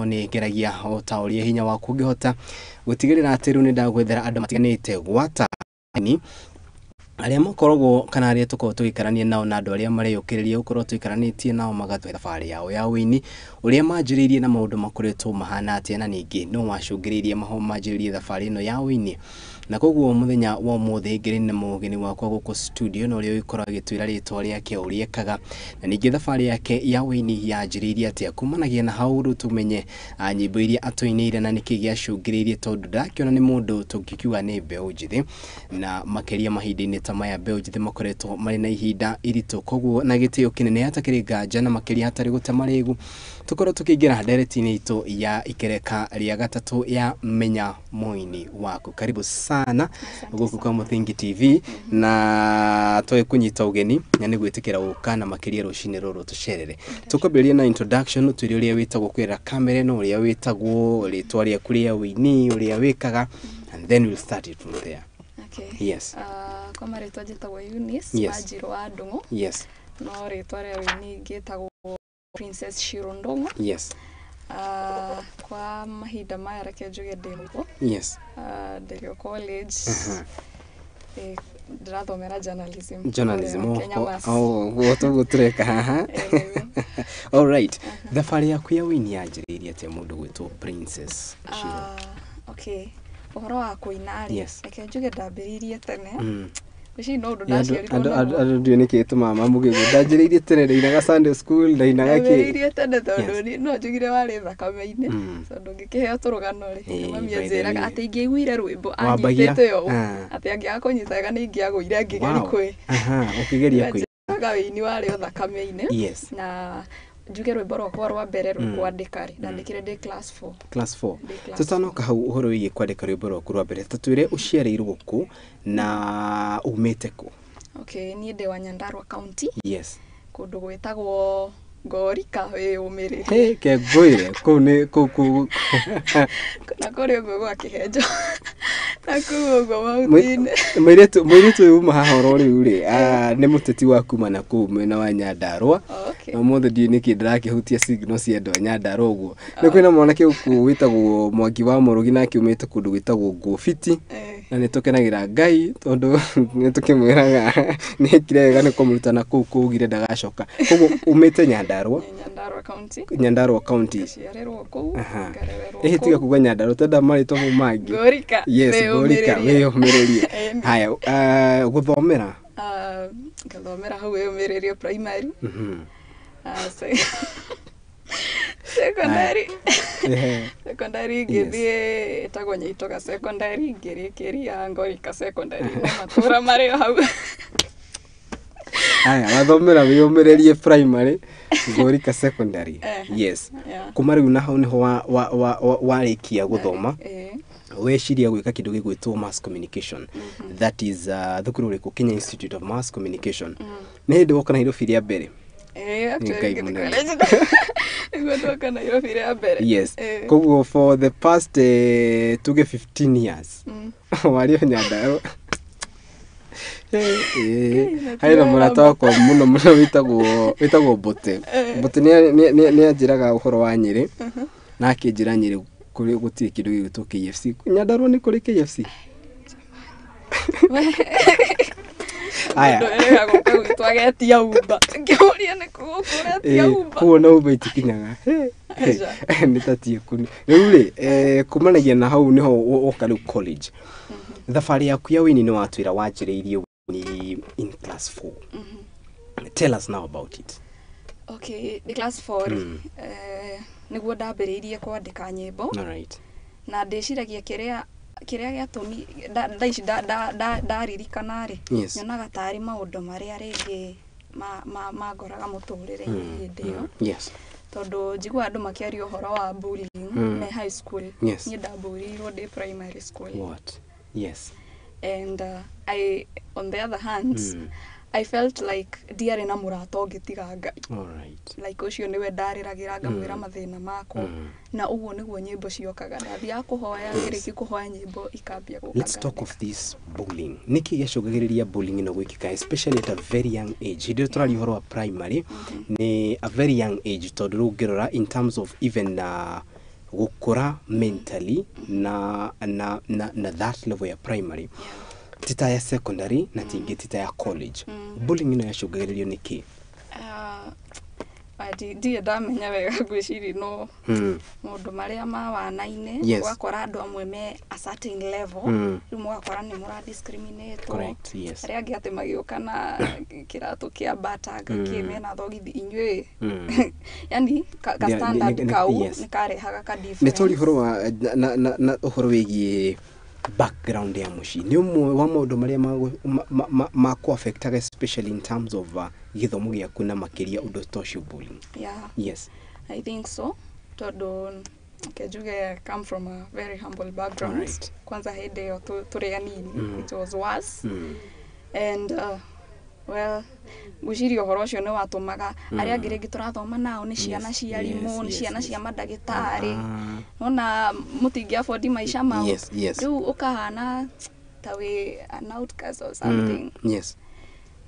No nĩ ngeragia o ta ũrĩa hinya waku ũngĩhota gũtigĩrĩra atĩ rĩu nĩ ndagwethera andũ matiganĩte gwata ni arĩa makoragwo kana arĩa tũkoragwo tũgĩikarania nao na andũ arĩa mareyũkĩrĩria gũkorwo tũikaranĩtie nao magatũhe thabarĩ yao ya ũini, ũrĩa manjĩrĩirie na maũndũ makoretwo mahana atĩa, na ningĩ no wacũngĩrĩirie maho manjĩrĩrie thabarĩ ĩno ya ũini. Na koguo mũthenya wa ũmũthĩ ngĩrĩ na mũgeni wakwa gũkũ studio, na ũrĩa ũgĩkorwo agĩtwĩra rĩtwa rĩake, ũrĩa ekaga, na ningĩ thabarĩ yake ya ũini yanjĩrĩirie atĩa. Kumanagia na hau rĩu tũmenye nyĩmbo iria atũinĩire na nĩkĩ gĩacũngĩrĩirie, tondũ ndakĩona nĩ mũndũ tũngĩkiuga nĩ mbeũ njĩthĩ, na makĩria mahinda-inĩ ta maya mbeũ njĩthĩ makoretwo marĩ na ihinda iritũ. Koguo na gĩtĩo kĩnene hatakĩrĩ nganja na makĩria hatarĩ gũte marĩgu, tũkorwo tũkĩingĩra ndereti-inĩ itũ ya ikereka rĩa gatatũ ya Menya Mũini Waku. Karibu sana gũkũ kwa Mũthingi TV, na tũgĩ kũnyita ũgeni na nĩ gwĩtĩkĩra gũka na makĩria rũcinĩ rũrũ tũcerere. Tũkwambĩrĩria na introduction, twĩre ũrĩa wĩtagwo kwĩra kamera ĩno, ũrĩa wĩtagwo, rĩtwa rĩaku rĩa ũini, ũrĩa wĩkaga, and then we'll start it from there. Okay. Yes. Kwa marĩtwa njĩtagwo Eunice Wanjiru wa Ndung'u. No rĩtwa rĩa ũini ngĩtagwo Princess Shiro Ndung'u. Kwa mahinda maya reke njuge ndĩ mũrutwo. Ndĩ o college. Ndĩrathomera journalism. Journalism. Kũrĩa Kenya Mass. Oh, guo toguo tũreka haha. Nĩguo. All right. Thabarĩ yaku ya ũini yanjĩrĩirie atĩa, mũndũ gwĩtwo Princess Shiro? Okay. Ũhoro wa kũina rĩ, reke njuge ndambĩrĩirie tene. Ngwĩciria no ũndũ ndaciarirwo naguo. Andũ ndiũĩ nĩkĩ gĩtũmaga mamũge ũguo. Ndanjĩrĩirie tene, ndainaga Sunday school, ndainaga kĩ. Ndambĩrĩirie tene tondũ no njugire warĩ thakame-inĩ. Tondũ ngĩkĩheo tũrũgano rĩ, mami By the anjĩraga way. atĩ ingĩaiguire rwĩmbo Wambagia? anyitĩte ũũ, atĩ angĩaga kũnyita wega nĩ ingĩagũire ngĩgeria kwĩ. Aha, ũkĩgeria kwĩ. Anjĩraga ũini warĩ o thakame-inĩ. Na njuge rwĩmbo rwakwa rwa mbere rwa kwandĩka rĩ, ndandĩkire ndĩ class 4. Class 4. Ndĩ class Tũtanoka hau ũhoro wĩgiĩ kwandĩka rwĩmbo rwaku rwa mbere, tatwĩre ũciarĩirwo kũ na umĩte kũ? Okay, niĩ ndĩ wa Nyandarua County. Kũndũ gwĩtagwo Ngorika wĩyũmĩrĩrie. Hey, ke ngwĩre kũu nĩ kũu kũu. Na kũrĩ ũguo gwa Kĩhenjo. Na kũu ũguo mahuti-inĩ. Mũirĩtu ũyũ uma haha oro rĩu rĩ, nĩ mũteti wa kuma na kũu mwena wa Nyandarua. Oh, okay. Na ũmũthĩ ndiũĩ nĩkĩ ndĩrakĩhutia signal cia andũ a Nyandarua ũguo. Nĩ kwĩna mwanake gũkũ wĩtagwo Mwangi wa Mũrũgi, nake umĩte kũndũ gwĩtagwo Ngũbiti. Na nĩ tũkenagĩra Ngai tondũ nĩ tũkĩmwĩraga nĩ ekire wega nĩ kũmũruta na kũu kũugire ndagacoka. Koguo umĩte Nyandarua. Nĩ Nyandarua County. Nyandarua County. Ngaciarĩrwo kũu, ngarererwo Ĩhĩ, tiga kũu. kuga Nyandarua, tenda marĩtwa mau mangĩ. Ngorika. Yes, Ngorika, wĩyũmĩrĩrie. wĩyũmĩrĩrie. Ĩni. Haya, gũthomera? Ngathomera hau wĩyũmĩrĩrie primary. Secondary. Secondary ngĩthiĩ ĩtagwo Nyaitoga Secondary, ngĩrĩkĩria Ngorika Secondary, no matũra marĩ o hau. Haya, wathomera wĩyũmĩrĩrie primary, Ngorika Secondary. Kuma rĩu na hau nĩho warĩkia gũthoma. Weciria gwĩka kĩndũ gĩgwĩtwo mass communication. That is thukuru ũrĩkũ? Kenya Institute of Mass Communication. Nĩ hĩndĩ woka Nairobi rĩa mbere? Ĩĩ, actually Ngai ngĩthiĩ mũnene. college. Nĩguo ndoka Nairobi rĩa mbere. Koguo for the past tuge 15 years warĩ o Nyandarua. Harĩ na mũrata wakwa mũno mũno wĩtagwo Mbote. Mbote nĩ anjĩraga ũhoro wa Nyĩrĩ, na akĩnjĩra Nyĩrĩ kũrĩ gũtirĩ kĩndũ gĩgwĩtwo KFC. Nyandarua nĩ kũrĩ KFC? Aya. Mũndũ erĩga gũka gwitũ agetia Uber. Ngĩũria nĩ kũ gũkũ ũretia Uber? Kũu ona Uber itikinyaga. Aca. Nĩ ta tie kũ. Rĩu rĩ, kumanagia na hau nĩho woka rĩu college. Thabarĩ yaku ya ũini nĩ watwĩra wanjĩrĩirie ũini in class 4. Tell us now about it. Okay, ndĩ class 4 rĩ, nĩguo ndambĩrĩirie kwandĩka nyĩmbo. All right. Na ndĩciragia kĩrĩa gĩatũmi thaa ici ndaririkana rĩ, nyonaga tarĩ maũndũ marĩa rĩngĩ mangoraga mũtũrĩre-inĩ hĩndĩ ĩyo. Tondũ njiguaga andũ makĩaria ũhoro wa bullying me high school. Niĩ ndambũrĩirwo ndĩ primary school. What? Yes. And I, on the other hand, I felt like ndiarĩ na mũrata ũngĩ tiga Ngai. All right. Like ũcio nĩwe ndarĩragĩra ngamwĩra mathĩna makwa. Na ũguo nĩguo nyĩmbo ciokaga. Ndathiaga kũhoya, ngĩrĩkia kũhoya nyĩmbo ikambia gũka Let's talk ngandĩka. Of this bullying. Nĩkĩ gĩacũngagĩrĩria bullying ĩno gwĩkĩka, especially at a very young age? Hĩndĩ ĩyo tũraria ũhoro wa primary, nĩ a very young age, tondũ rĩu ũngĩrora in terms of even Gũkũra mentally na that level ya primary ti ta ya secondary na tingĩ ti ta ya college. Bullying ĩno yacũngagĩrĩrio nĩ kĩ? Ndirĩ ndamenya wega, ngwĩciria no maũndũ marĩa ma wana-inĩ. Ũgakora andũ amwe me a certain level, rĩu mũgakora nĩ mũra discriminate. Correct, yes. Arĩa angĩ atĩ magĩũka na kĩratũ kĩa bata ngakĩ mena thogithi, inyuĩ yani ka standard kau nĩ karehaga ka Nĩ difference. tũri ũhoro wa na ũhoro wĩgiĩ background ya mũciĩ nĩ ũmwe wa maũndũ marĩa ma kũ-affectaga, especially in terms of gĩthomo gĩaku na makĩria ũndũ ta ũcio, bullying. Yeah. Yes. I think so, tondũ okay, njuge come from a very humble background. Kwanza hĩndĩ ĩyo tũrĩ anini, it was worse. And well, ngwĩciria ũhoro ũcio nĩ watũmaga arĩa angĩ rĩngĩ tũrathoma nao nĩ ciana cia arimũ, nĩ ciana cia mandagĩtarĩ, nona mũtingĩ afford maica mau. Rĩu ũkahana ta wĩ an outcast or something. Rĩu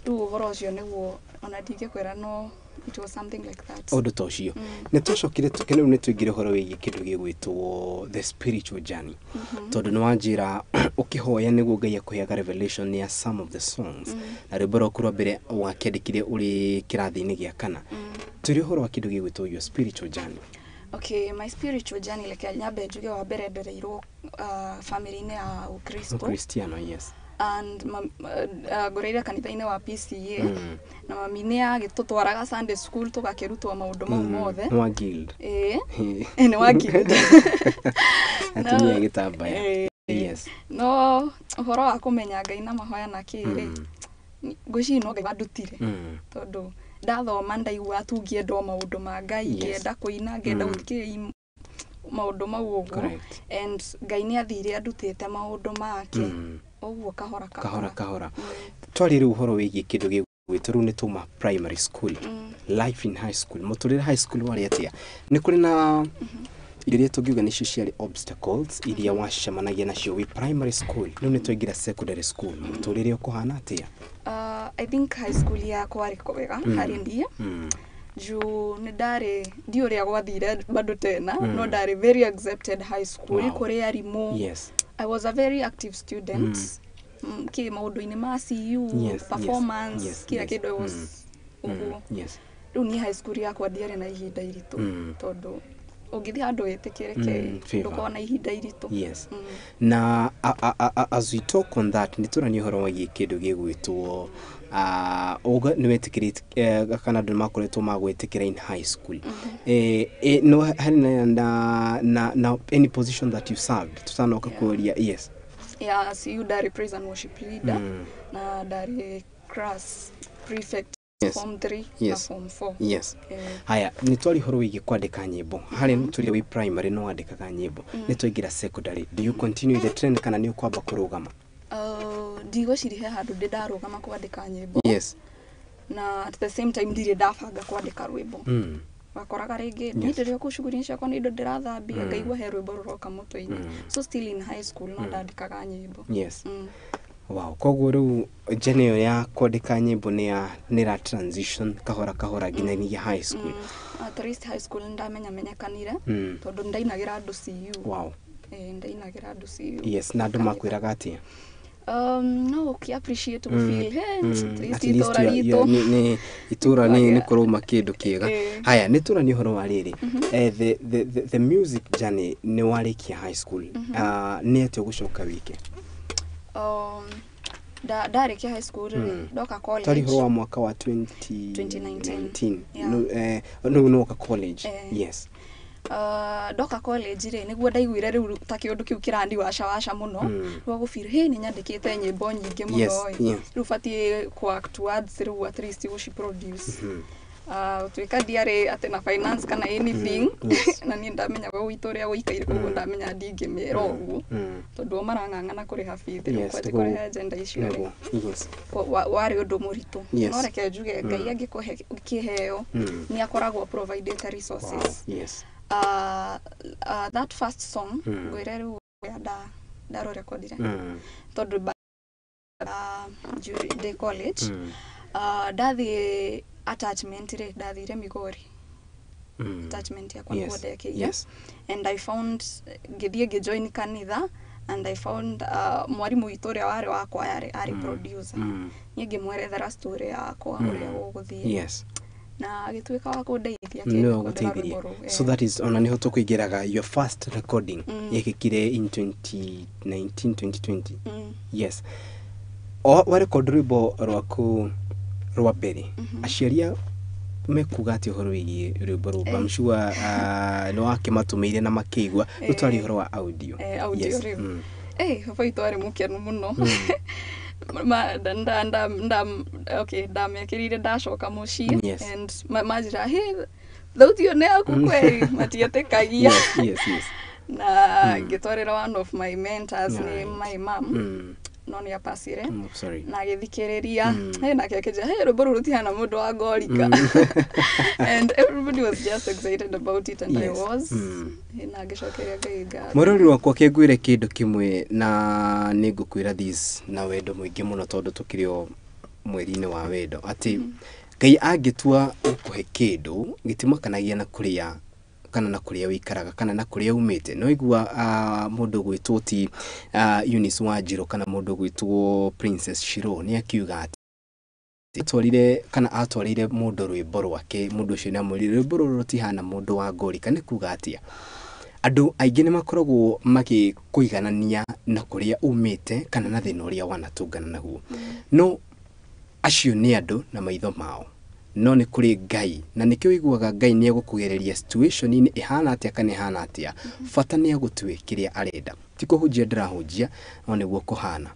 ũhoro ũcio nĩguo ona ndingĩkwĩra, no it was something like that. Ũndũ ta ũcio. Nĩ twacokire rĩu nĩ tũingĩre ũhoro wĩgiĩ kĩndũ gĩgwĩtwo the spiritual journey, tondũ nĩ wanjĩra ũkĩhoya nĩguo Ngai akũheaga revelation ya some of the songs, na rwĩmbo rwaku rwa mbere wakĩandĩkire ũrĩ kĩrathi-inĩ gĩa kana. Tũrĩ ũhoro wa kĩndũ gĩgwĩtwo your spiritual journey. Okay, my spiritual journey, reke nyambe njuge wa mbere ndereirwo family-inĩ ya Ũkristo. Kristiano, yes. And ngũrĩire kanitha-inĩ wa PCA, na mami nĩ agĩtũtwaraga Sunday school tũgakĩrutwo maũndũ mau mothe. Nĩ wa guild. Ĩĩ, nĩ wa guild. Atumia gĩtambaya. Ĩĩ. No ũhoro wa kũmenya Ngai na mahoya na kĩrĩ, ngwĩciria no Ngai wandutire, tondũ ndathoma ndaigua tu ngĩenda o maũndũ ma Ngai, ngĩenda kũina, ngĩenda gũthikĩrĩria maũndũ mau ũguo. And Ngai nĩ athire andutĩte maũndũ make ũguo kahora. Kahora kahora. Twari rĩu ũhoro wĩgiĩ kĩndũ gĩgwĩtwo, rĩu nĩ tuma primary school, life in high school, mũtũrĩre high school warĩ atĩa? Nĩ kũrĩ na indo iria tũngiuga nĩcio ciarĩ obstacles iria wacemanagia nacio wĩ primary school? Rĩu nĩ twaingĩra secondary school, mũtũrĩre ũkũhana atĩa? I think high school yakwa rĩ kwega harĩ niĩ, juu nĩ ndarĩ, ndi ũrĩa gwathire bado tena, no ndarĩ very accepted high school kũrĩ arimũ. I was a very active student, kĩ maũndũ-inĩ ma CU, performance, kila kĩndũ I was ũguo. Rĩu niĩ high school yakwa ndiarĩ na ihinda iritũ, tondũ ũngĩthiĩ handũ wĩtĩkĩrĩke, favor. Ndũkorwo na ihinda iritũ. Na as we talk on that, nĩ tũrania ũhoro wĩgiĩ kĩndũ gĩgwĩtwo uga nĩ wetĩkĩrĩte kana andũ nĩ makoretwo magwĩtĩkĩra in high school. No harĩ na any position that you served tutanoka kũria? Yes. Yeah, CU ndarĩ praise and worship leader, na ndarĩ class prefect form 3 na form 4. Haya, nĩ twari ũhoro wĩgiĩ kwandĩka nyĩmbo. Harĩ tũrĩ wĩ primary no wandĩkaga nyĩmbo, nĩ twaingĩra secondary, do you continue the trend kana nĩ ũkwamba kũrũgama? Ndigwĩciria he handũ ndĩ ndarũgama kwandĩka nyĩmbo, na at the same time ndirĩ ndabanga kwandĩka rwĩmbo. Wakoraga rĩngĩ niĩ ndĩrĩ o kũu cuguri-inĩ ciakwa, nĩ indo ndĩrathambia, ngaigua he rwĩmbo rũroka mũtwe-inĩ. So still in high school no ndandĩkaga nyĩmbo. Wow, koguo rĩu journey ĩyo ya kwandĩka nyĩmbo nĩ ya nĩ ra transition kahora kahora nginyagia high school. At least high school nĩ ndamenyamenyekanire, tondũ ndainagĩra andũ CU. Ndainagĩra andũ CU. Yes, na andũ makwĩraga atĩa? No ũkĩ appreciate, gũfeel hey, at least At least itũra ritũ nĩ itũra nĩ kũrauma kĩndũ kĩega. Haya, nĩ tũrania ũhoro wa rĩrĩ, the music journey. Nĩ warĩkia high school, nĩ atĩa ũgũcoka wike? Ndarĩkia high school rĩ, ndoka Twari college. ũhoro wa mwaka wa 2019. 2019. Yeah. No, no, no, college. Ndoka college rĩ, nĩguo ndaiguire rĩu ta kĩũndũ kĩu kĩrandi waca waca mũno. Rĩu gũfeel hey, nĩ nyandĩkĩte nyĩmbo nyingĩ mũno ĩ. Rĩu batiĩ kũ work towards rĩu at least gũci produce. Gũtuĩka ndiarĩ atĩ na finance kana anything, na niĩ ndamenyaga gwitũ ũrĩa gũikaire, koguo ndamenya ndingĩmera ũguo, tondũ o marang'ang'ana kũrĩha bithi, rĩu kwanjia kũrĩha agenda icio rĩ, warĩ ũndũ mũritũ. No reke njuge Ngai angĩkũhe kĩheo, nĩ akoragwo provided resources. That first song, ngwĩre rĩu ũrĩa ndarũrekondire, tondũ ndĩ college, ndathiĩ attachment rĩ, ndathire Migori. Attachment yakwa nĩguo ndekĩire. And I found ngĩthiĩ ngĩjoin kanitha and I found mwarimũ witũ ũrĩa warĩ wakwa arĩ producer. Niĩ ngĩmwerethera story yakwa ũrĩa gũgũthiĩ. Na agĩtuĩka wa kũndeithia nĩwe ũgũteithirie. So that is ona nĩho tũkũingĩraga your first recording yekĩkire in 2019 2020. Yes, o warecord rwĩmbo rwaku rwa mbere, aciari mekuga atĩ ũhoro wĩgiĩ rwĩmbo rũu? I'm sure nĩ wakĩmatũmĩire na makĩigua. Rĩu twaria ũhoro wa audio. Audio rĩu. Baba witũ arĩ mũkenu mũno. Ma, nda, nda, nda, nda, okay, ndamekĩrire ndacoka mũciĩ and manjĩra, "Hey, thauti ĩyo nĩ yaku kweri?" Matietĩkagia. Na ngĩtwarĩra one of my mentors, nĩ my mom, no nĩ apacire. Sorry. Na agĩthikĩrĩria, hey, nake akĩnjĩra, "Hey, rwĩmbo rũrũ rũtihana mũndũ wa ngorika," and everybody was just excited about it and I was. Na ngĩcokeria Ngai ngatho. Mwĩrori wakwa, kĩngwĩre kĩndũ kĩmwe na nĩ ngũkwĩra this na wendo mũingĩ mũno, tondũ tũkĩrĩ o mweri-inĩ wa wendo, atĩ Ngai angĩtua gũkũhe kĩndũ gĩtimakanagia na kũrĩa kana na kũrĩa wĩikaraga kana na kũrĩa umĩte. No igua mũndũ gwĩtwo ti Eunice Wanjiru kana mũndũ gwĩtwo Princess Shiro nĩ akiuga atĩ atwarire kana atwarĩire mũndũ rwĩmbo rwake, mũndũ ũcio nĩ amwĩrire rwĩmbo rũrũ rũtihana mũndũ wa ngorika. Nĩ kuga atĩa? Andũ aingĩ nĩ makoragwo magĩkũiganania na kũrĩa umĩte kana na thĩna ũrĩa wanatũngana naguo, no acio nĩ andũ na maitho mao, no nĩ kũrĩ Ngai, na nĩkĩo ũiguaga Ngai nĩ egũkũgereria situation-inĩ ĩhana atĩa kana ĩhana atĩa, bata nĩ agũtue kĩrĩa arenda. Ti kũhunjia ndĩrahunjia, no nĩguo kũhana.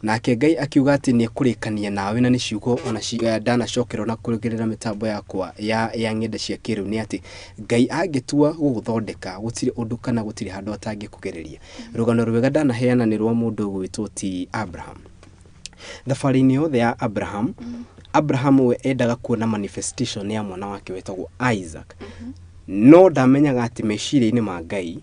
Nake Ngai akiuga atĩ nĩ ekũrĩkania nawe, na nĩ ciugo ona ndanacokerwo na kũgerera mĩtambo yakwa ya ng'enda cia kĩrĩu, nĩ atĩ Ngai angĩtua gũgũthondeka gũtirĩ ũndũ kana gũtirĩ handũ atangĩkũgereria. Rũgano rwega ndanaheana nĩ rwa mũndũ ũgwĩtwo ti Abraham. Thabarĩ-inĩ yothe ya Abraham, Abraham we endaga kuona manifestation ya mwana wake wetagwo Isaac, no ndamenyaga atĩ meciria-inĩ ma Ngai,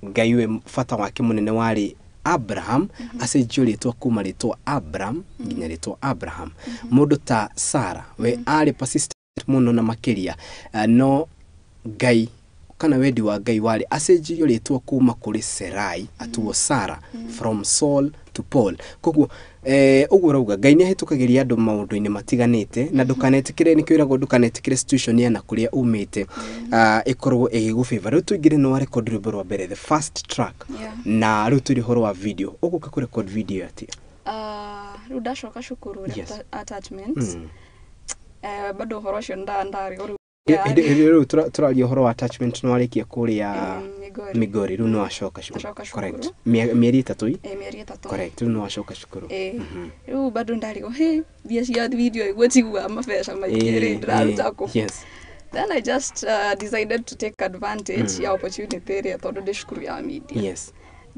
Ngai we bata wake mũnene warĩ Abraham acenjio rĩtwa kuma rĩtwa Abram nginya rĩtwa Abraham. Mũndũ ta Sarah we arĩ persistent mũno na makĩria, no Ngai kana wendi wa Ngai warĩ acenjirio rĩtwa kuma kũrĩ Serai atuo Sarah, from Saul to Paul. Koguo ũguo ũrauga Ngai nĩ ahĩtũkagĩria andũ maũndũ-inĩ matiganĩte, na ndũkanetĩkĩre, nĩkĩo ĩragwo ndũkanetĩkĩre situation ya na kũrĩa umĩte ĩkorwo ĩgĩgũfavor. Rĩu tũingĩre, nĩ wa record rwĩmbo rwa mbere, the first track, na rĩu tũrĩ ũhoro wa video. Ũgũka kũ record video atĩa? Rĩu ndacoka cukuru attachments, bado ũhoro ũcio ndarĩ rĩu. Hĩndĩ rĩu tũraria ũhoro wa attachment, nĩ warĩkia kũrĩa Migori. Migori, rĩu nĩ wacoka cukuru. Ndacoka cukuru. Correct. Mĩeri 3 ĩ? Mĩeri 3. Correct, rĩu nĩ wacoka cukuru. Rĩu bado ndarigwo, he mbia cia video iguo njiguaga mabeca maingĩ rĩ, ndĩraruta kũ? Then I just decided to take advantage ya opportunity ĩrĩa, tondũ ndĩ cukuru ya media.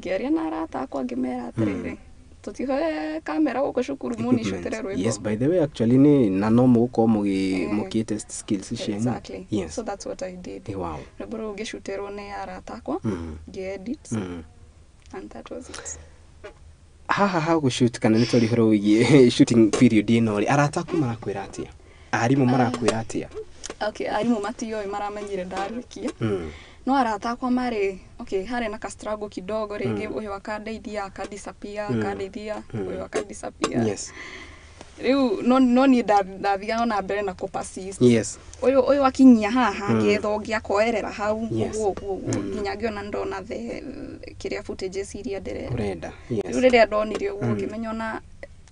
Ngĩaria na arata akwa, ngĩmera atĩrĩrĩ, tũtihoe kamera gũkũ cukuru mũnicutĩre rwĩmbo. Yes, by the way, actually nĩ na no mũgũkorwo mũgĩ test skills cianyu. Exactly. So that's what I did. Rwĩmbo rũu ngĩcutĩrwo nĩ arata akwa, ngĩ-edit, and that was it. Haha ha gũshoot kana nĩ twaria ũhoro wĩgiĩ shooting period ĩno rĩ, arata aku marakwĩra atĩa? Arimũ marakwĩra atĩa? Okay, arimũ matioĩ, maramenyire ndarĩkia. No arata akwa marĩ okay, harĩ na ka struggle kidogo rĩngĩ, ũyũ akandeithia akadisappear, akandeithia ũyũ akadisappear. Rĩu no niĩ ndathiaga na mbere na kũ persist. Ũyũ akinyia haha, ngĩetha ũngĩ akoerera hau. Ũguo ũguo ũguo nginya ngĩona ndona the kĩrĩa footages iria ndĩrenda. Ũrenda. Rĩu rĩrĩa ndonire ũguo, ngĩmenya ona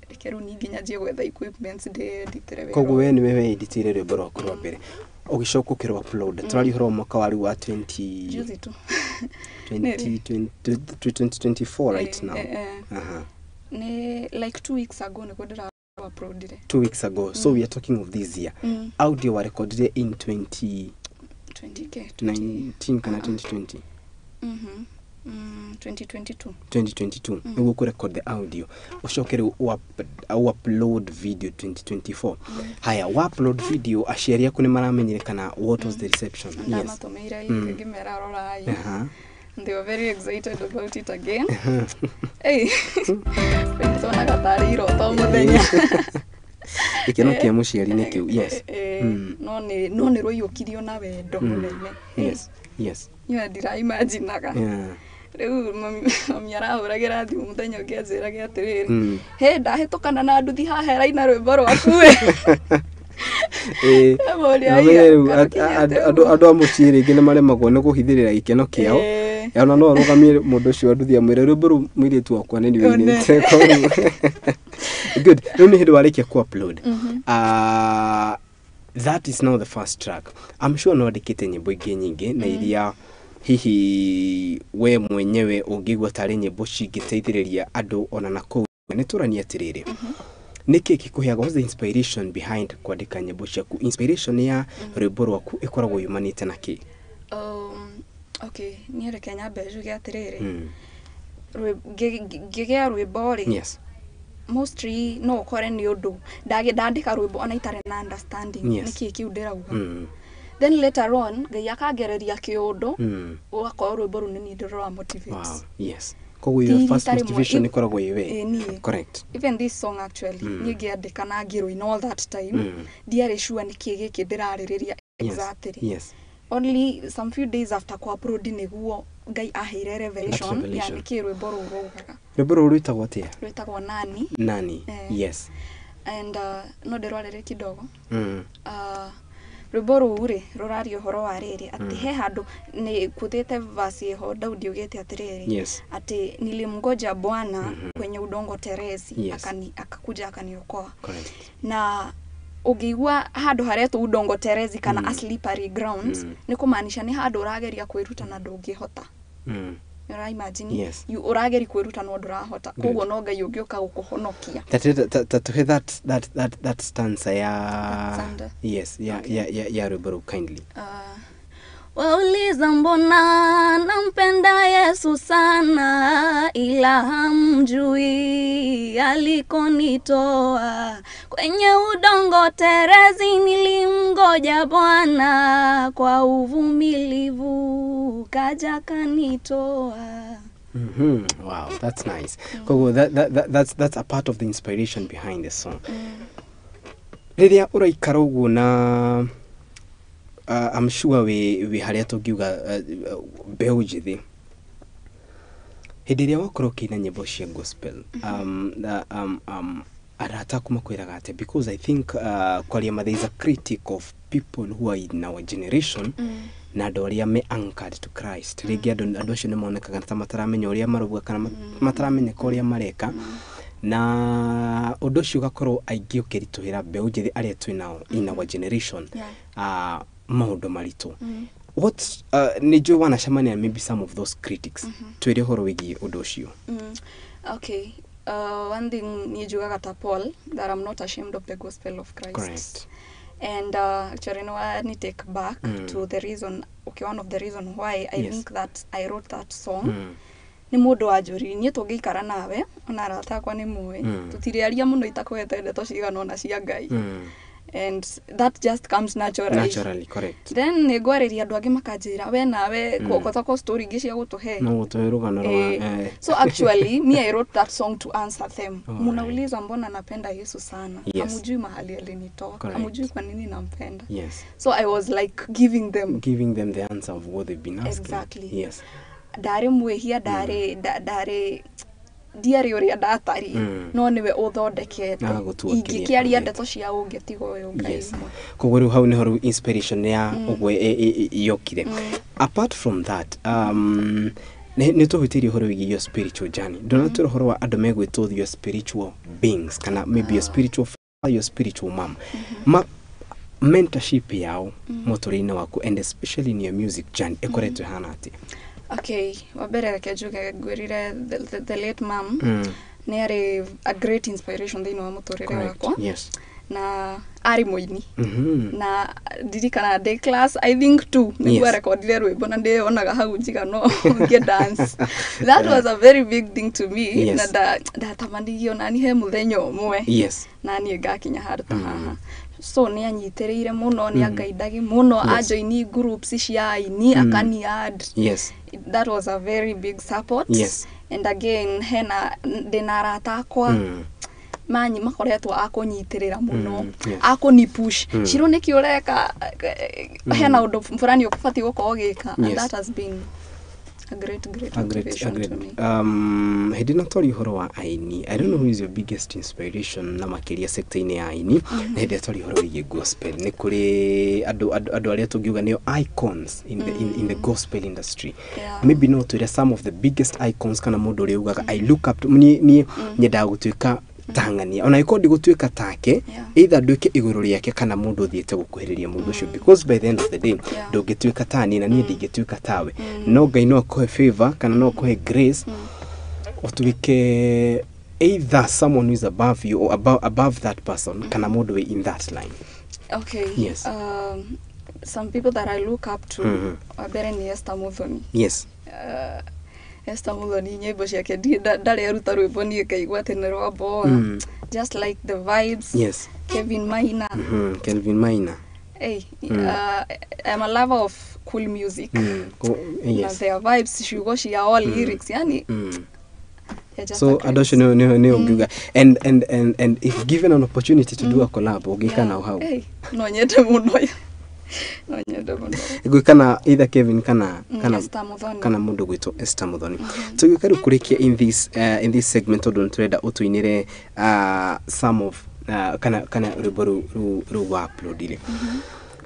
reke rĩu niĩ nginya njiĩ gwetha equipments ndĩ-editĩre wĩra. Koguo we nĩwe weeditĩire rwĩmbo rwaku rwa mbere, ũgĩcoka ũkĩrwo upload. Tũraria ũhoro wa mwaka wa rĩu wa 20 Juzi tu. 2024 right now. Nĩ like 2 weeks ago nĩguo ndĩra uploadire. 2 weeks ago, so we are talking of this year. Audio warekodire in 20 20k 20 19 kana 2020? 2022. 2022 nĩguo kũrecord the audio, ũcoke rĩu upload video 2024. Haya, wa upload video, aciari aku nĩ maramenyire kana what was the reception? Ndamatũmĩire ngĩmera, "Rorai." And they were very excited about it again. Hey, tuonaga tarĩ iroto mũthenya. Gĩkeno kĩa mũciari nĩ kĩu. Yes. No nĩ rũiyũkirio na wendo mũnene. Yes. Yes. Niĩ ndiraimaginaga. Rĩu mami arahũragĩra thimũ mũthenya ũngĩ anjĩrage atĩrĩrĩ, "Hĩ, ndahĩtũkana na nduthi haha ĩraina rwĩmbo rwaku ĩ." Ndamũria, Namenye "Aya, rĩu karũkinyĩte andũ ũguo?" Andũ a mũciĩ rĩngĩ nĩ maremagwo nĩ kũhithĩrĩra gĩkeno kĩao. Ona no arũgamie mũndũ ũcio wa nduthi amwĩre, "Rwĩmbo rũu mũirĩtu wakwa nĩ niĩ ũinĩte." Koguo good. Rĩu nĩ hĩndĩ warĩkia ku upload. That is now the first track. I'm sure no andĩkĩte nyĩmbo ingĩ nyingĩ na iria hihi we mwenyewe ũngĩigua tarĩ nyĩmbo cingĩteithĩrĩria andũ ona na kũu. Nĩ tũranie atĩrĩrĩ, nĩkĩ gĩkũheaga, what's the inspiration behind kwandĩka nyĩmbo ciaku? Inspiration ya rwĩmbo rwaku ĩkoragwo yumanĩte na kĩ? Okay, niĩ reke nyambe njuge atĩrĩrĩ, ngĩgĩa rwĩmbo rĩ, mostly no ũkore nĩ ũndũ ndandĩka rwĩmbo ona itarĩ na understanding nĩkĩ kĩu ndĩrauga. Then later on Ngai akangereria kĩũndũ, ũgakorwo rwĩmbo rũu nĩ niĩ ndĩrũra motivate. Wow. Yes. Koguo your Ti first rita rĩmwe, motivation ĩkoragwo ĩ we. Ĩ, niĩ. Even this song actually, niĩ ngĩandĩka na ngĩrũina all that time, ndiarĩ sure nĩkĩ gĩkĩ ndĩrarĩrĩria exactly. Only some few days after ku-upload nĩguo Ngai aheire revelation ya revelation. nĩkĩ rwĩmbo rũu raugaga. Rwĩmbo rũu rwĩtagwo atĩa? Rwĩtagwo Nani. Nani. Eh. And no ndĩrwarĩre kidogo. Rwĩmbo rũu rĩ, rũraria ũhoro wa rĩrĩ, atĩ he handũ nĩ kuthĩte verse ĩho Daudi augĩte atĩrĩrĩ, atĩ "Nilimngoja Bwana kwenye udongo terezi, akakuja akaniokoa." Na ũngĩigua handũ haretwo udongo terezi kana a slippery grounds, nĩ kũmaanisha nĩ handũ ũrageria kwĩruta na ndũngĩhota. Nĩ ũra imagine? Yes. Ũrageria kwĩruta no ndũrahota, koguo no Ngai ũngĩũka gũkũhonokia. Ta tuhe that stanza ya That stanza. Yes, ya Okay. ya rwĩmbo rũu kindly. Wauliza mbona nampenda Yesu sana, ila hamjui alikonitoa. Kwenye udongo terezi nilimgoja Bwana, kwa uvumilivu kaja kanitoa. Wow, that's nice. Koguo that's a part of the inspiration behind the song. Rĩrĩa ũraikara ũguo na I'm sure wĩ harĩa tũngiuga mbeũ njĩthĩ, hĩndĩ ĩrĩa wakorwo ũkĩina nyĩmbo cia gospel, na, arata aku makwĩraga atĩa? Because I think kwaria ma, there is a critic of people who are in our generation na andũ arĩa me anchored to Christ. Rĩngĩ andũ acio nĩ monekaga ta mataramenya ũrĩa marauga kana mataramenyeka ũrĩa mareka, na ũndũ ũcio ũgakorwo aingĩ ũkĩritũhĩra mbeũ njĩthĩ arĩa twĩ nao in our generation. Maũndũ maritũ. What nĩ njũĩ wanacemania maybe some of those critics. Twĩre ũhoro wĩgiĩ ũndũ ũcio. Okay. One thing niĩ njugaga ta Paul, that I'm not ashamed of the gospel of Christ. And actually, no, I need take back to the reason, okay, one of the reason why I think that I wrote that song. Nĩ mũndũ wanjũririe, niĩ tũngĩikara nawe, ona arata akwa nĩ moĩ, tũtirĩaria mũno itakwete ndeto cigana ũna cia Ngai. And that just comes naturally. Naturally, correct. Then nĩ ngwarĩria andũ angĩ makanjĩra, "We nawe kotoko story ingĩ cia gũtũhe." No gũtũhe rũgano rwa Eh, so actually me, I wrote that song to answer them. Alright. "Munauliza mbona napenda Yesu sana. Hamujui mahali alinitoa. Hamujui kwa nini nampenda." So I was like giving them giving them the answer of what they've been asking. Exactly. Ndarĩ mwĩhia, ndarĩ ndarĩ ndiarĩ ũrĩa ndatariĩ, no nĩwe ũthondekete. Agagũtua kĩrĩa Ingĩkĩaria ũrĩ. ndeto cia ũngĩ tiga ũyũ Ngai ũmwe? Koguo rĩu hau nĩho rĩu inspiration ya ũguo yokire. Apart from that, nĩ tũhutĩirie ũhoro wĩgiĩ your spiritual journey. Ndonatwĩra ũhoro wa andũ megwĩtwo your spiritual beings kana maybe your spiritual father, your spiritual mom, ma mentorship yao mũtũrĩre-inĩ waku and especially in your music journey ĩkoretwo ĩhana atĩa? Okay, wa mbere reke njuge ngwĩrire the late mom nĩ arĩ a great inspiration thĩinĩ wa mũtũrĩre wakwa. Na arĩ mũini, na ndirikana ndĩ class, I think, two nĩguo arekondire rwĩmbo na ndĩyonaga hau njiga no ngĩ dance. That was a very big thing to me. Na ndatamanirio nani he mũthenya ũmwe na niĩ ngakinya handũ ta haha. So nĩ anyitĩrĩire mũno, nĩ angaindagi mũno, anjoini groups cia aini, akani add. That was a very big support. And again, hena ndĩna arata akwa. manyi makoretwo a kũnyitĩrĩra mũno, a kũni push, Shiro nĩkĩ ũreka, hena ũndũ fulani ũbatiĩ gũkorwo ũgĩka, and that has been a great, great motivation to me. Hĩndĩ ĩno twaria ũhoro wa aini, I don't know who is your biggest inspiration na makĩria sector-inĩ ya aini, na hĩndĩ ĩrĩa twaria ũhoro wĩgiĩ gospel, nĩ kũrĩ andũ arĩa tũngiuga nĩo icons in the gospel industry. Maybe no twĩre some of the biggest icons, kana mũndũ ũrĩa ugaga, "I look up to, niĩ nyendaga gũtuĩka ta ng'ania, ona ĩkorwo ndigũtuĩka take, either nduĩke igũrũ rĩake kana mũndũ ũthiĩte gũkuhĩrĩria mũndũ ũcio," because by the end of the day, ndũngĩtuĩka ta niĩ na niĩ ndingĩtuĩka tawe, no Ngai no akũhe favor kana no akũhe grace ũtuĩke either someone who is above you or above that person, kana mũndũ wĩ in that line. Okay. Yes. Some people that I look up to, wa mbere ni Esther Muthoni. Esther Muthoni, nyĩmbo ciake ndarĩ aruta rwĩmbo niĩ ngaigua atĩ nĩ rwamboa. Just like the vibes. Kevin Maina. Kelvin Maina. Hey, I'm a lover of cool music. Na their vibes, ciugo ciao, lyrics, yani they're just So a great. andũ acio nĩ ũngiuga, and if given an opportunity to do a collab, ũngĩka nao hau? Hey, no nyende mũno, no nyende mũno. Gwĩka na either Kevin kana kana Esther Muthoni. Kana mũndũ gwĩtwo Esther Muthoni. Tũgĩũka rĩu kũrĩkia in this segment, tondũ nĩtũrenda ũtũinĩre some of kana rwĩmbo rũu wa uploadire,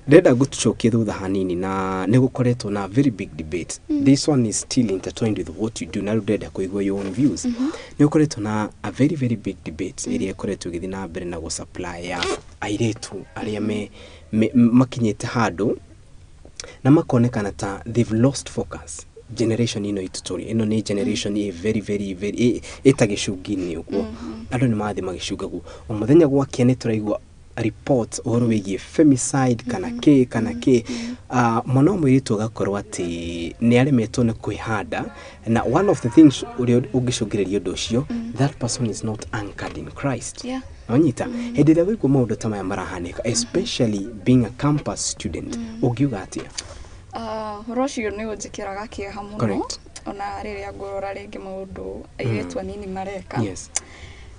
ndĩrenda gũcokia thutha hanini, na nĩ gũkoretwo na very big debate. This one is still intertwined with what you do, na rĩu ndĩrenda kũigua your own views. Nĩ gũkoretwo na a very, very big debate ĩrĩa ĩkoretwo ĩgĩthiĩ na mbere na gũsupply ya airĩtu arĩa me makinyĩte handũ na makonekana ta they've lost focus. Generation ĩno itũ tũrĩ, ĩno nĩ generation ĩ very, very, very ĩta gĩcungi-inĩ ũguo, andũ nĩ marathiĩ magĩcungagwo o mũthenya. Gwakĩa nĩ tũraigua report ũhoro wĩgiĩ femicide kana kĩ kana kĩ. Mwana wa mũirĩtu agakorwo atĩ nĩ aremetwo nĩ kwĩhanda, na one of the things ũrĩa ũngĩcũngĩrĩria ũndũ ũcio, that person is not anchored in Christ. Nonyita hĩndĩ ĩrĩa waigua maũndũ ta maya marahanĩka, especially being a campus student, ũngiuga atĩa? Ũhoro ũcio nĩ ũnjĩkĩraga kĩeha mũno, ona rĩrĩa ngũrora rĩngĩ maũndũ airĩtu anini mareka.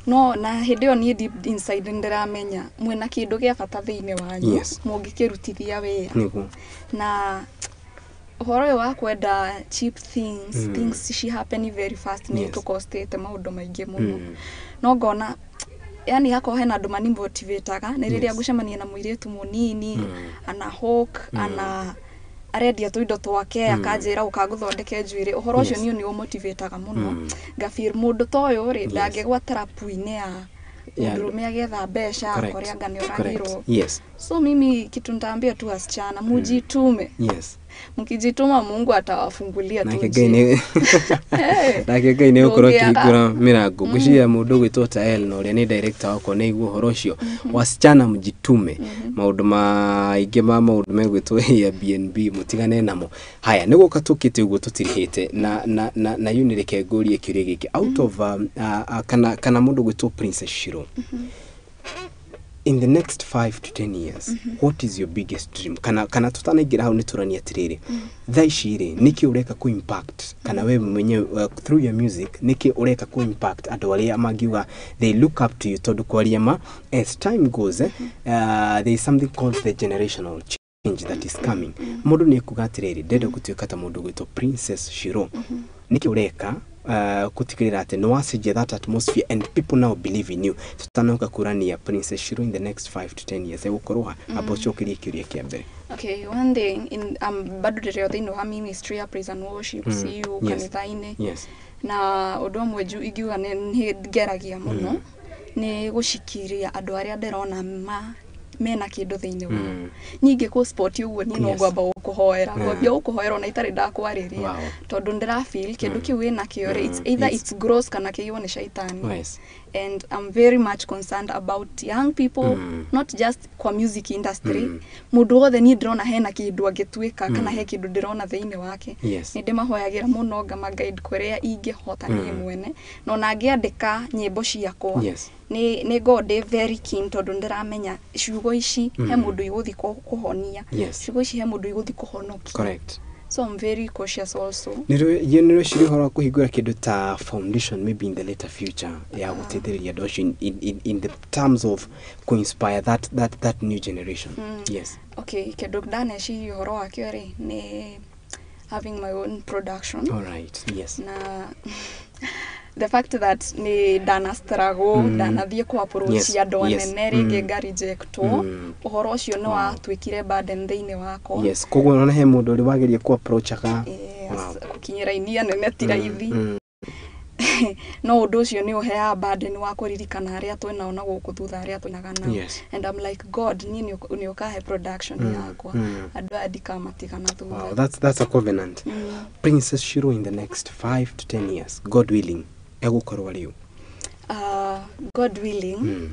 No na hĩndĩ ĩyo niĩ deep inside nĩ ndĩramenya mwĩna kĩndũ gĩa bata thĩinĩ wanyu mũngĩkĩrutithia wĩra. Na ũhoro ũyũ wa kwenda cheap things, things ci happen very fast, nĩ tũkostĩte maũndũ maingĩ mũno. No ngona yani hakorwo hena andũ manimotivataga nĩ rĩrĩa ngũcemania na mũirĩtu mũnini, ana hook, ana arendia tũindo twake, akanjĩra ũka ngũthondeke njuĩrĩ, ũhoro ũcio niĩ nĩ ũmotivataga mũno. Ngafeel mũndũ ta ũyũ rĩ, ndangĩgwa trap-inĩ ya mũndũrũme agĩetha mbeca, kũrĩa anga nĩ ũragirwo. So mimi kitu nitaambia tu wasichana, mujitume. Mkijituma, Mungu atawafungulia tu Nake njia. Ngai nĩ Hey. nake Ngai nĩ gũkorwo Ndũngĩaga. akĩhingũra mĩrango. Ngwĩciria mũndũ ũgwĩtwo Tael na ũrĩa nĩ director wakwa nĩ aigua ũhoro ũcio, wasichana mjitume. Maũndũ maingĩ ma maũndũ megwĩtwo Airbnb mũtigane namo. Haya, nĩ gũka tũkĩte ũguo tũtirihĩte na yu nĩ reke ngũrie kĩũria gĩkĩ out of kana mũndũ ũgwĩtwo Princess Shiro, in the next 5 to 10 years, what is your biggest dream? Kana tutanaingĩra hau, nĩ tũranie atĩrĩrĩ, thaa ici rĩ, nĩkĩ ũreka kũ impact, kana we mwenyewe through your music, nĩkĩ ũreka kũ impact andũ arĩa mangiuga they look up to you? Tondũ kwaria ma, as time goes, there is something called the generational change that is coming. Mũndũ nĩ ekuga atĩrĩrĩ, ndenda gũtuĩka ta mũndũ gwĩtwo Princess Shiro. Nĩkĩ ũreka gũtigĩrĩra atĩ nĩ wacenjia that atmosphere and people now believe in you? Tutanoka kũrania Princess Shiro in the next 5 to 10 years egũkorwo ha? Amba ũcokerie kĩũria kĩa mbere. Okay, one thing in bado ndĩrĩ o thĩinĩ wa ministry ya praise and worship, CU, kanitha-inĩ. Na ũndũ ũmwe ingiuga nĩ ngeragia mũno nĩ gũcikiria andũ arĩa ndĩrona ma mena kĩndũ thĩinĩ wao. Ningĩ kũ sport ũguo niĩ no ngwamba gũkũhoera, ngwambia gũkũhoera ona itarĩ ndakwarĩria, tondũ ndĩra feel kĩndũ kĩu wĩna kĩo rĩ, it's either it's gross kana kĩiywo nĩ shaitani. And I'm very much concerned about young people, not just kwa music industry. Mũndũ wothe niĩ ndĩrona hena kĩndũ angĩtuĩka kana he kĩndũ ndĩrona thĩinĩ wake, nĩ ndĩmahoyagĩra mũno, ngama guide kũrĩa ingĩhota niĩ mwene, na ona ngĩandĩka nyĩmbo ciakwa, nĩ ngoragwo ndĩ very keen, tondũ ndĩramenya ciugo ici he mũndũ igũthiĩ kũhonia, ciugo ici he mũndũ igũthiĩ kũhonokia. So I'm very cautious also. Nĩ rwĩciria ũhoro wa kũhingũra kĩndũ ta foundation maybe in the later future ya gũteithĩrĩria andũ acio in the terms of kũ-inspire that new generation. Yes. Okay, kĩndũ ndaneciria ũhoro wakĩo rĩ nĩ having my own production. All right. Yes. Na the fact that nĩ ndana struggle, ndanathiĩ kũ approach andũ anene rĩngĩ nga-rejectwo, ũhoro ũcio nĩ watuĩkire burden thĩinĩ wakwa. Yes, koguo ona he mũndũ ũrĩ wageria kũ approach aka gũkinyĩra inia nene ti raithi. No ũndũ ũcio nĩ ũheaga burden wa kũririkana arĩa twĩnao na gũkũ thutha arĩa twĩnaga nao. And I'm like, God, niĩ nĩ ũkahe production yakwa, andũ aya ndikamatigana thutha. Wow, that's a covenant. Princess Shiro in the next 5 to 10 years, God willing, egũkorwo rĩu. God willing,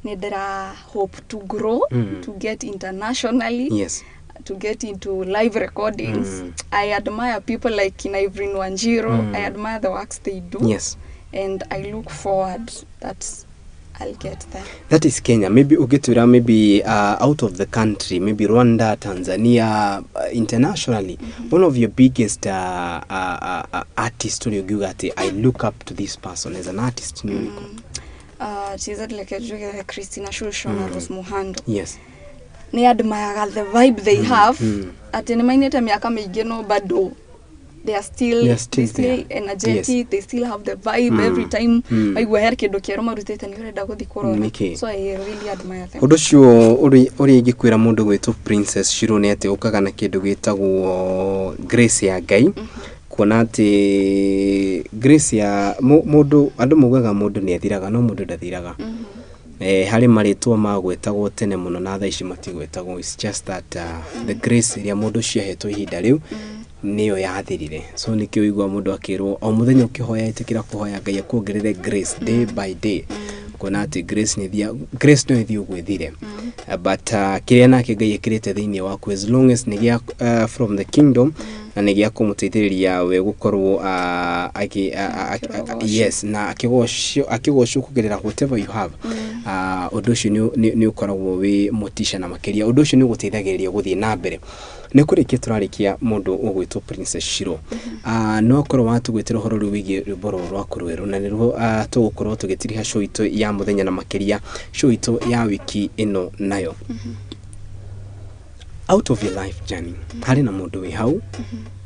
nĩ ndĩra hope to grow, to get internationally. Yes. To get into live recordings. I admire people like Kina Evelyn Wanjiru. I admire the works they do. Yes. And I look forward that I'll get there. That is Kenya. Maybe ugetura maybe out of the country, maybe Rwanda, Tanzania, internationally. One of your biggest artists ati I look up to this person as an artist. Like Christina Shusho na Rose Muhando. Yes. Nĩ admire the vibe they have. Atĩ nĩ mainĩte mĩaka mĩingĩ no bado they are still energetic. Yes. They still have the vibe every time. Maigua he kĩndũ kĩerũ marutĩte nĩ ũrenda gũthiĩ kũrora. So I really admire them. Ũndũ ũcio ũrĩa ingĩkwĩra mũndũ gwĩtwo Princess Shiro nĩ atĩ ũkaga na kĩndũ gĩtagwo grace ya Ngai. Kuona atĩ grace ya mũndũ, andũ maugaga mũndũ nĩ athiraga no mũndũ ndathiraga. Harĩ marĩtwa magwetagwo tene mũno na thaa ici matigwetagwo. It's just that the grace ĩrĩa mũndũ ũcio ahetwo ihinda rĩu nĩyo yathirire. So nĩkĩo ũigua mũndũ akĩrwo o mũthenya ũkĩhoya ĩtĩkĩra kũhoya Ngai akuongerere grace day by day. Kuona atĩ grace nĩ grace no ĩthiĩ ũguo ĩthire. But kĩrĩa nake Ngai ekĩrĩte thĩinĩ waku as long as nĩ gĩa from the kingdom na nĩ gĩa kũmũteithĩrĩria we gũkorwo yes na akĩgocwo kũgerera whatever you have. Ũndũ ũcio nĩ ũkoragwo wĩ motisha na makĩria ũndũ ũcio nĩ ũgũteithagĩrĩria gũthiĩ na mbere. Nĩ kũrĩkia tũrarĩkia mũndũ ũgwĩtwo Princess Shiro. No akorwo watũgwĩtĩra ũhoro rĩu wĩgiĩ rwĩmbo rũrũ rwaku rwerũ na nĩruo tũgũkorwo tũgĩtiriha show itũ ya mũthenya na makĩria show itũ ya wiki ĩno nayo. Out of your life journey, harĩ na mũndũ wĩ hau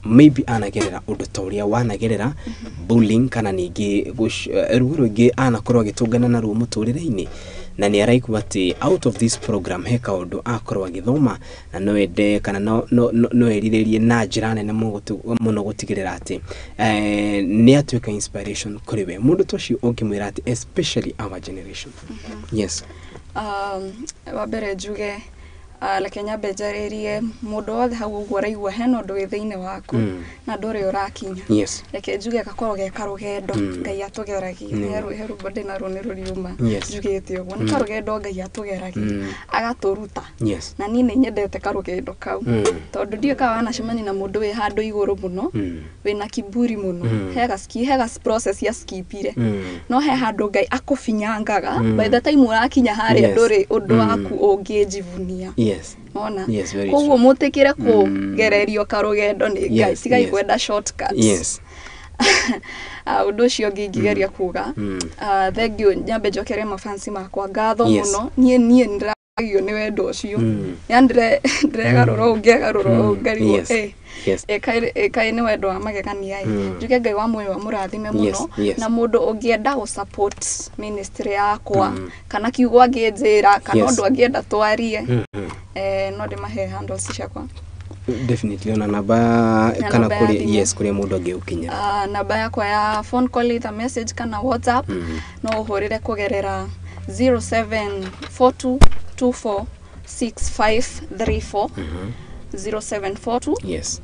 maybe anagerera ũndũ ta ũrĩa wanagerera bullying kana ningĩ ruo rũingĩ anakorwo agĩtũngana naruo mũtũrĩre-inĩ na nĩ araigua atĩ out of this program he kaũndũ akorwo agĩthoma na no ende kana no erirĩrie na njĩra nene mũno gũtigĩrĩra atĩ nĩ atuĩka inspiration kũrĩ we. Mũndũ ta ũcio ũngĩmwĩra atĩ especially our generation. Yes. Wa mbere njuge reke nyambe njarĩrie mũndũ wothe hau ũguo ũraigua hena ũndũ wĩ thĩinĩ waku na ndũrĩ ũrakinya. Yes. Reke njuge gakorwo ge karũgendo Ngai atũgeragia. He rwĩmbo ndĩnaruo nĩ rũriuma njugĩte ũguo nĩ karũgendo Ngai atũgeragia agatũruta. Yes. Na niĩ nĩ nyendete karũgendo kau tondũ ndiũĩ kana wanacemania na mũndũ wĩ handũ igũrũ mũno wĩna kiburi mũno he ga process ya skipire no he handũ Ngai akũfinyangaga by the time ũrakinya harĩa ndũrĩ ũndũ waku ũngĩnjivunia. Yes. Ona. Yes, very koguo mutikire kugererio karugendo ni Ngai tigai kwenda shortcuts. Yes. Ũndũ ũcio ũngĩ ingĩgeria kuga thank you nyambe njokere mafansi makwa ngatho mũno niĩ ndĩragio nĩ wendo ũcio ya ndĩregarũra ũũ ngegarũra ũũ ngarigwo ĩkaĩ nĩ wendo wa magegania njuge Ngai wa muoyo amũrathime mũno na mũndũ ũngĩenda gũ support ministry yakwa kana kiugo angĩnjĩra kana ũndũ angĩenda twarie no ndĩmahe handles ciakwa. Definitely ona namba kana kuri yes kuri mundu angĩũkinyĩra. Namba yakwa ya phone call either message kana WhatsApp no ũhũrĩre kũgerera 0742246534 0742 yes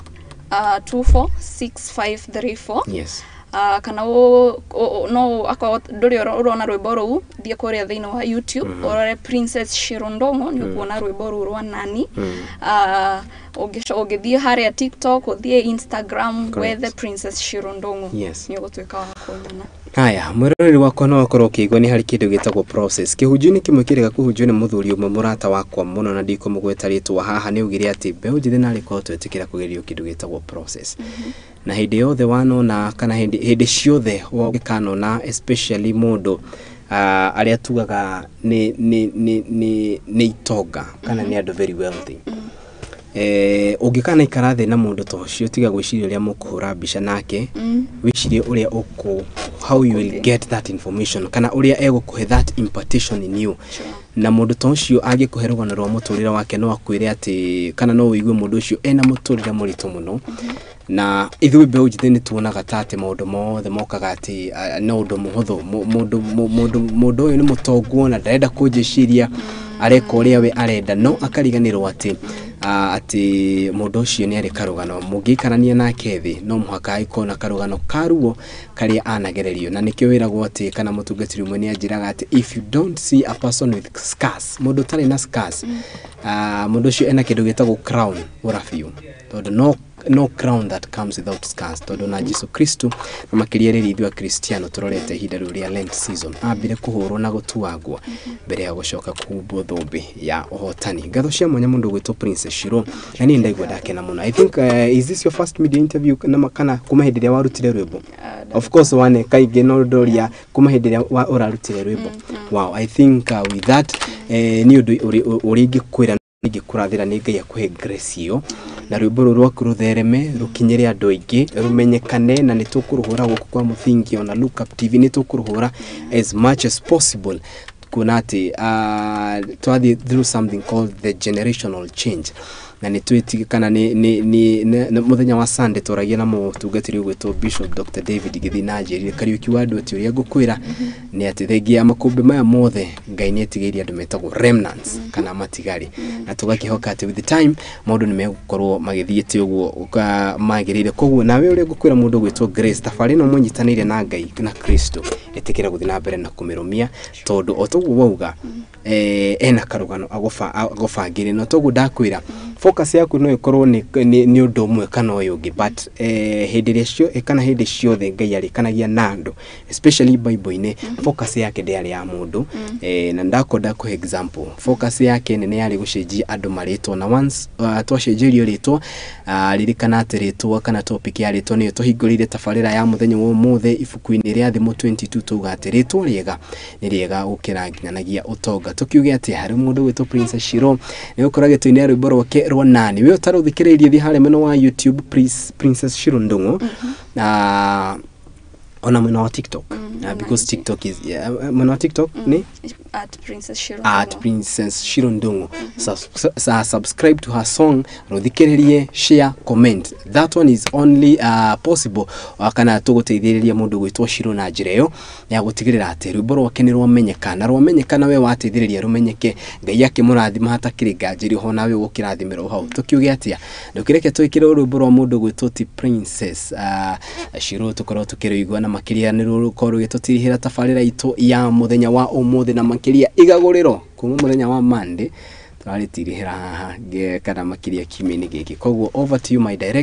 246534 yes kana no akorwo ndũrĩ ũrona rwĩmbo rũu thiĩ kũrĩa thĩinĩ wa YouTube ũrore Princess Shiro Ndong'o nĩ ũkuona rwĩmbo rũu rwa nani. Ũngĩthiĩ harĩa TikTok, ũthiĩ Instagram, Correct. wethe Princess Shiro Ndung'u, Yes. nĩ ũgũtuĩka wa kũnyona. Haya, mwĩroreri wakwa no akorwo ũkĩigua nĩ harĩ kĩndũ gĩtagwo process. Kĩhunjio-inĩ kĩmwe kĩrĩga kũhunjio nĩ mũthuri ũmwe mũrata wakwa mũno na ndikũmũgweta rĩtwa haha, nĩ augire atĩ mbeũ njĩthĩ narĩ korwo twetĩkĩra kũgerio kĩndũ gĩtagwo process. Na hĩndĩ yothe wanona kana hĩndĩ ciothe ũngĩkanona especially mũndũ arĩa tugaga nĩ itonga kana nĩ andũ very wealthy. Ũngĩkana ikara thĩ na mũndũ ta ũcio, tiga gwĩciria ũrĩa mũkũhũra mbica nake, wĩcirie ũrĩa ũkũ how you will get that information kana ũrĩa egũkũhe that impartation in you. Na mũndũ ta ũcio angĩkũhe rũgano rwa mũtũrĩre wake, no akwĩre atĩ kana no ũigue mũndũ ũcio ena mũtũrĩre mũritũ mũno. Na ithuĩ mbeũ njĩthĩ nĩ tuonaga ta atĩ maũndũ mothe mokaga atĩ no ũndũ mũhũthũ. Mũndũ ũyũ nĩ mũtongu ona ndarenda kũnjĩciria, areka ũrĩa we arenda, no akariganĩrwo atĩ atĩ mũndũ ũcio nĩ arĩ karũgano. Mũngĩikarania nake thĩ, no mũhaka agĩkorwo na karũgano karuo karĩa anagererio. Na nĩkĩo wĩragwo atĩ kana mũtungatĩri ũmwe nĩ anjĩraga atĩ if you don't see a person with scars, mũndũ ũtarĩ na scars, mũndũ ũcio ena kĩndũ gĩtagwo crown ũra biũ, tondũ no crown that comes without scars. Tondũ na Jesu Kristo, na makĩria rĩrĩa ithuĩ Akristiano tũrorete ihinda rĩu rĩa Lent season, ambire kũhũrwo na gũtuangwo mbere ya gũcoka kũhumbwo thũmbĩ ya ũhotani. Ngatho cia mwanya mũndũ ũgwĩtwo Princess Shiro, na niĩ ndaigua ndakena mũno. I think is this your first media interview na kana kuma hĩndĩ ĩrĩa warutire rwĩmbo? Of course wane kaingĩ, no ndoria kuma hĩndĩ ĩrĩa ũrarutire rwĩmbo. Wow, I think with that nĩ ũndũ ũrĩa ingĩkwĩra, ingĩkũrathĩra nĩ Ngai akũhe grace ĩyo na rwĩmbo rũrũ rwaku rũthereme, rũkinyĩre andũ aingĩ, rũmenyekane, na nĩ tũkũrũhũra gũkũ kwa mũthingi, ona Look Up TV nĩ tũkũrũhũra as much as possible, kuona atĩ twathiĩ through something called the generational change. Na nĩ twĩti kana nĩ mũthenya wa Sunday twaragia na mũtungatĩri ũgwĩtwo Bishop Dr. David Gĩthii, na anjĩrire, "Kariũki wa andũ, atĩ ũrĩa ngũkwĩra nĩ atĩ thengia ya makũmbĩ maya mothe, Ngai nĩ atigĩirie andũ metagwo remnants kana matigari." Na tũgakĩhoka atĩ with the time maũndũ nĩ megũkorwo magĩthiĩte ũguo magĩrĩire. Koguo nawe ũrĩa ngũkwĩra, mũndũ ũgwĩtwo Grace, thabarĩ ĩno mũnyitanĩire na Ngai na Kristo, ĩtĩkĩra gũthiĩ na mbere na kũmĩrũmia, tondũ o toguo wauga, ena karũgano agũbangĩire. Na toguo ndakwĩra, focus yaku no ĩkorwo nĩ ũndũ ũmwe kana ũyũ ũngĩ, but hĩndĩ ĩrĩa cio kana hĩndĩ ciothe Ngai arĩkanagia na andũ, especially Bible-inĩ, focus yake ndĩarĩ ya mũndũ. Na ndakwenda kũhe example, focus yake nene yarĩ gũcenjia andũ marĩtwa. Na once twacenjerio rĩtwa, ririkana atĩ rĩtwa kana topic ya rĩtwa nĩyo tũhingũrĩire tabarĩra ya mũthenya wa ũmũthĩ. Ibuku-inĩ rĩa Thimo 22 tuga atĩ rĩtwa rĩega nĩ rĩega gũkĩra nginyanagia ũtonga. Tũkiuge atĩ harĩ mũndũ gwĩtwo Princess Shiro nĩ gũkorwo agĩtũinĩra rwĩmbo rwake rwa nani. We ũtarũthikĩrĩirie, thiĩ harĩa mwena wa YouTube, Princess Shiro Ndung'u, na ona mwena wa TikTok, because TikTok is, yeah, mwena wa TikTok ni At Princess Shiro at Ndung'u. Princess Shiro Ndung'u. Subscribe to her song, rũthikĩrĩrie, share, comment. That one is only possible kana tũgũteithĩrĩria mũndũ gwĩtwo Shiro na njĩra ĩyo ya gũtigĩrĩra atĩ rwĩmbo rwake nĩ rwamenyeka. Na rwamenyeka, we wateithĩrĩria rũmenyeke, Ngai akĩmũrathima, hatakĩrĩ nganja ho nawe ũgũkĩrathimĩrwo hau. Tũkiuge atĩa, ndũkĩreke twĩkĩre rwĩmbo rwa mũndũ gwĩtwo ti Princess Shiro, tũkorwo tũkĩrũigua, na makĩria nĩ rũkorwo rũgĩtũtirihĩra tabarĩra itũ ya mũthenya wa ũmũthĩ, na makĩria igagũrĩro kuma mũthenya wa Monday tũrarĩtirihĩra haha kana makĩria kiumia-inĩ gĩkĩ. Koguo over to you, my director.